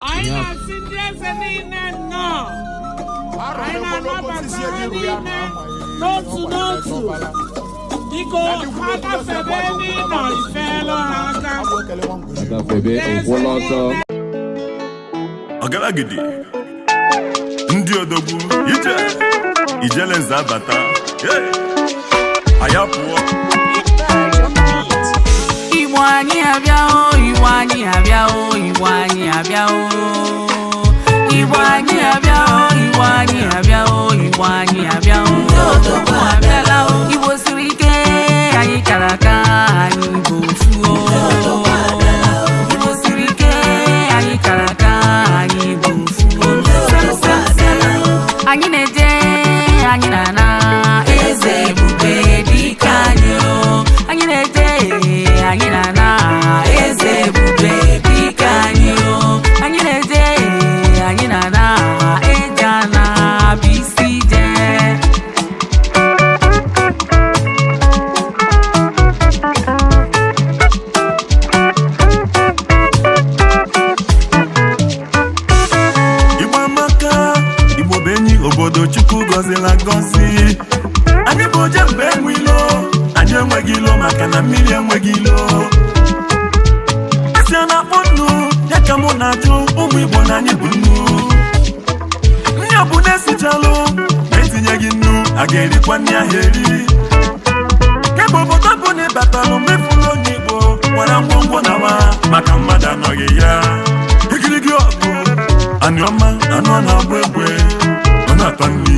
Anyị na-asị ndị eze niile nnọọ. Anyị na-anabata ha niile n'otu n'otu. Biko, ha gafebe ebe ị nọ, ifeelu ha aka. Agafebe nkwụla ọtọ. Ọgaragidi ndị odogwu ije ijele nze abata. Hey! Anyị apụọ. Igbo anyị abịa o, Igbo anyị abịa o, Igbo anyị abịa o. Igbo anyị abịa o, Igbo anyị abịa o, Igbo anyị abịa o. Odogwu abịala o. Igbo siri ike, anyị kara aka, anyị bụ ofu o. Igbo siri ike, anyị kara aka, anyị bụ ofu o. Sem sem sem, anyị na-eje, anyị na-ana, eze ebube dike anyị o. Anyị na-eje, anyị na-ana, eze ebube dike anyị o. Anyị na-eje, anyị na-ana, eje ana bụ isi ije. Igbo amaka, Igbo bụ enyi, obodo Chukwu gọzila gọzi. Anyị bụ oje mgbe enwe ilo, anyị enweghị ilo maka na mmiri enweghị ilo. Esi a na-akpọ nnu ya ka mụ na-ajụ ụmụ Igbo na anyị bụ nnu. Nni ọbụla esichalụ ma etinyeghị nnu, a ga-erikwa nni ahụ eri? Kemgbe obodo bụ na ịbatalụ mefuru onye Igbo nwere ngwongwo na wa maka mmadụ anọghị ya. Igirigi ọgụ anị ọma, anụ a na-agba egbe, ọ na-ata nri.